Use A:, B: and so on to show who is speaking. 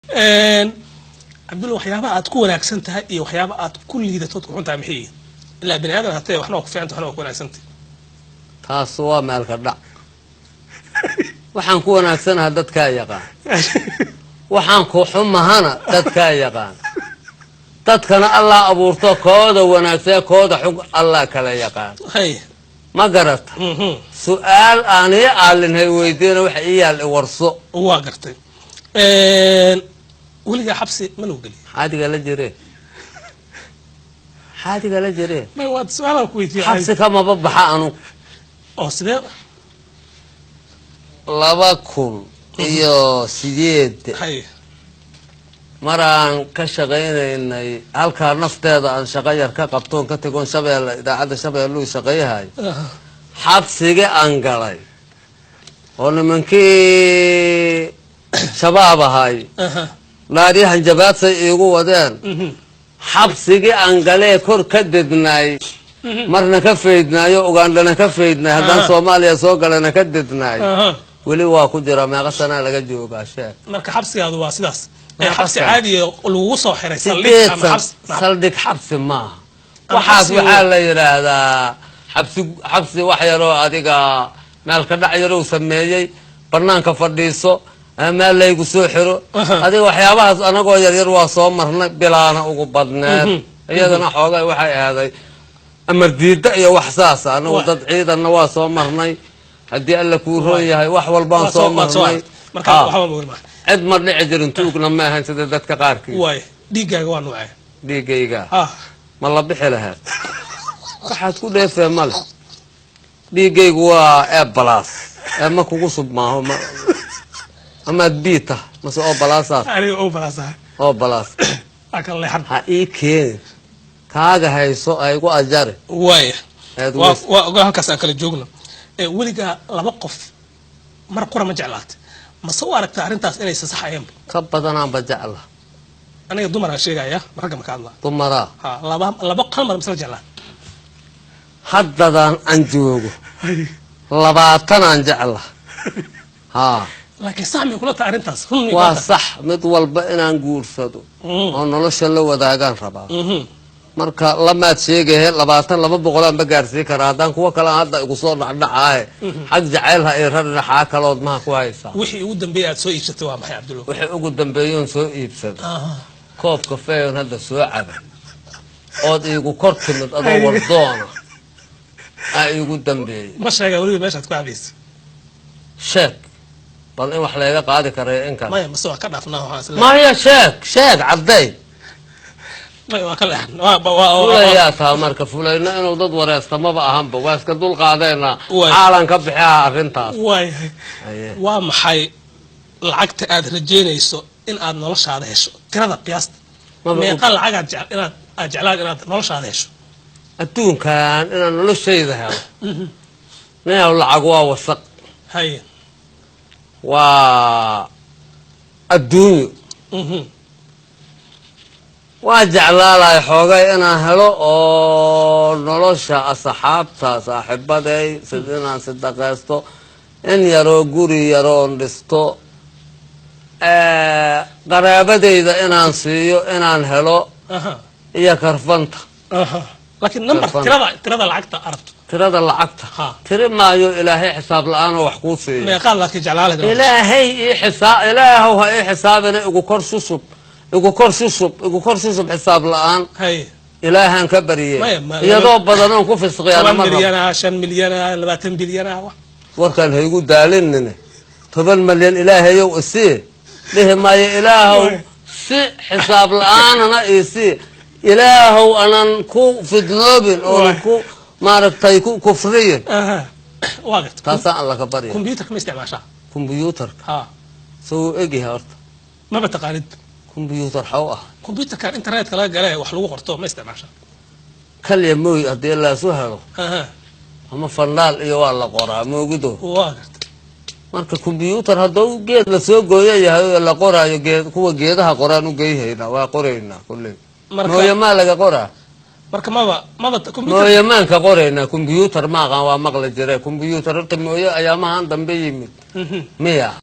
A: Cabdulla, waxyaabaha aad ku wanaagsan tahay iyo waxyaaba aad ku liidatood ku xun tahay maxay yihiin? Ilaa bini aadan hatee, waxna waa ku fiicanta, waxna waa ku wanaagsan tahay.
B: Taas waa meelka dhac. Waxaan ku wanaagsanaha dadkaa yaqaan, waxaan ku xumahana dadkaa yaqaan. Dadkana Allah abuurto, kooda wanaagsan, kooda xug Allah kala yaqaan. Ma garata? Su-aal aan ii aalinhay weydiina, waxa ii yaal iwarso.
A: Waa gartay. Weligaa xabsi ma lagu geliy?
B: Xaadiga la jireen, xaadiga la jireen.
A: May, waa su-aalaan ku weydiiye.
B: Xabsi kamaba baxa anugu.
A: Oo sidee?
B: 2008 maraan ka shaqaynaynay halkaa nafteeda, aan shaqo yar ka qabtoon ka tegoon Shabeelle, idaacadda Shabeelluu shaqayhay, xabsiga aan galay oo nimankii Shabaab ahay dhaaryahan jabaadsay iigu wadeen, xabsigii aan galee kor ka dednaay, marna ka faydnaayo, Ugandhana ka faydnaay, haddaan Soomaaliya soo galana ka dednaay, weli waa ku jira. Meeqa sanaa laga joogaa, sheeg?
A: Marka xabsigaadu waa sidaas ee
B: Meeqa
A: xabsi
B: sano?
A: Caadiya lagugu soo xiray saldhig
B: 8
A: ama
B: san
A: xabsi
B: saldhig xabsi maaha.
A: Ama
B: waxaas
A: xabsi
B: waxaa la yidhaahdaa xabsi. Xabsi wax yaroo adiga meel ka dhac yarow sameeyey, banaanka fadhiiso ama meel laygu soo xiro. Adiga waxyaabahaas anagoo yaryar waa soo marnay, bilaana ugu badneed. Iyadana xoogay waxay ahaaday amar diida iyo wax saasa. Anagu dad ciidanna waa soo marnay, haddii Alla kuu roon yahay, wax walbaan
A: Waa
B: soo
A: waad soo
B: marnay.
A: aragtay. Marka waxba ma maaha.
B: Cid ma dhici jirin, tuugna ma ahayn sida dadka qaarkii.
A: Waay, dhiiggaaga waa nuucee?
B: Dhiigayga ma la bixi lahayd? Waxaad ku dheefee male. Dhiiggaygu waa A plus ee ma kugu sub maaho ma amaad B tahay mase O plusaad?
A: Aniga O plus ah.
B: O plus.
A: Waa kala leexan.
B: Ha ii keenin, kaaga hayso, ay igu ajari.
A: Waaya.
B: Aad
A: waa
B: weys.
A: Waa ogaa, halkaas aan kala joogno. Ee weligaa laba qof mar qura ma jeclaatay, mase u aragtaa arrintaas inaysan sax ahaynba?
B: Ka badanaanba jecla.
A: Aniga dumaraa sheegaya, ragga ma ka hadlaa.
B: Dumaraa.
A: Ha, laba laba hal mar masla jeclaa?
B: Haddadaan aan joogo 20 aan jecla, haa.
A: Laakiin sax may kula tahay arrintaas? Run may kula
B: Waa
A: tahay?
B: sax. Mid walba inaan guursado oo nolosha la wadaagaan rabaa. Marka lamaad sheegahe, 20, 200 aanba gaarsiin karaa haddaan kuwo kale aan hadda igu soo dhacdhacaahe. Xag jacaylha iyo rarraxaa kalood maha ku haysaa.
A: Wixii ugu dambeeyay aad soo iibsatay waa maxay, Cabdullo?
B: Wixii ugu dambeeyoon soo iibsada, koob kafeeyon hadda soo cabay ood iigu kor timid adoo wardoona aa iigu dambeeyey.
A: Ma sheega weliba meeshaad ku cabaysa?
B: Sheeg bal in wax layga qaadi karayo in kale.
A: Maya, mase waa ka dhaafnaa, waxaan isleeyahay.
B: Maya, sheeg, sheeg, cadday.
A: Maya, waa ka leexan.
B: Fulayaa taa. Marka fulayno inuu dad wareesta maba ahanba, waa iska dul qaadaynaa.
A: Waay.
B: Xaalan ka bixiha arrintaas.
A: Waayahay.
B: Haye.
A: Waa maxay lacagta aad rajeynayso in aad noloshaada hesho, tirada qiyaasta? Meeqa lacagaad inaad aad jeclaad inaad noloshaada hesho?
B: Adduunkan inaan noloshayda helo, ninaw, lacag waa wasaq. Waa adduunyo. Waa jeclaalahay xoogay inaan helo oo nolosha asxaabta, saaxiibaday, sid inaan sidaqaysto, in yaroo guri yaroon dhisto, qaraabadayda inaan siiyo, inaan helo iyo karfanta.
A: Laakiin number
B: Karfan.
A: Tirada lacagta arabto.
B: Tirada lacagta tiri maayo. Ilaahay xisaab la-aan oo wax kuu siiyo.
A: Meeqaad laakiin jeclaa lahayd?
B: Ilaahay ii xisaa, Ilaahow ha ii xisaabina, igu kor shusub, igu kor shusub, igu kor shusub, xisaab la-aan. Ilaahaan ka barye.
A: Maya,
B: iyadoo badan oon ku fisqiyaana
A: 10
B: ma rabo.
A: Milyana, 5 milyana, 20 bilyana, wax.
B: Warkaan ha igu daalinine. 10 malyan Ilaahayow isii dhihi maayo. Ilaahow si xisaab la-aanana isii, Ilaahow anan ku fidnoobin oonan ku maaragtay ku kufriyin.
A: Waa garta.
B: Taasaa Alla ka barya.
A: Computerka ma isticmaashaa?
B: Kombyuutarka?
A: Ha.
B: Soo egyahay horta.
A: Maba taqaanid?
B: Kombyuutar xaw ah?
A: Computerkan internetka laga gale wax lagu qorto ma isticmaashaa?
B: Kalya mooy, haddii laasu helo ama fandhaal iyo waa la qoraa, moogido.
A: Waa garta.
B: Marka kombyuutar hadduu geed lasoo gooyo yahay oo la qoraayo, geed kuwa geedaha qoraan u geyhaynaa, waa qoraynaa kulley.
A: Marka
B: Mooyamaa laga qoraa?
A: Marka maba computer.
B: Mooyamaan ka qoraynaa. Kombyuutar ma aqaan, waa maqli jire kombyuutar horta. Mooye ayaamahan dambe yimid miya?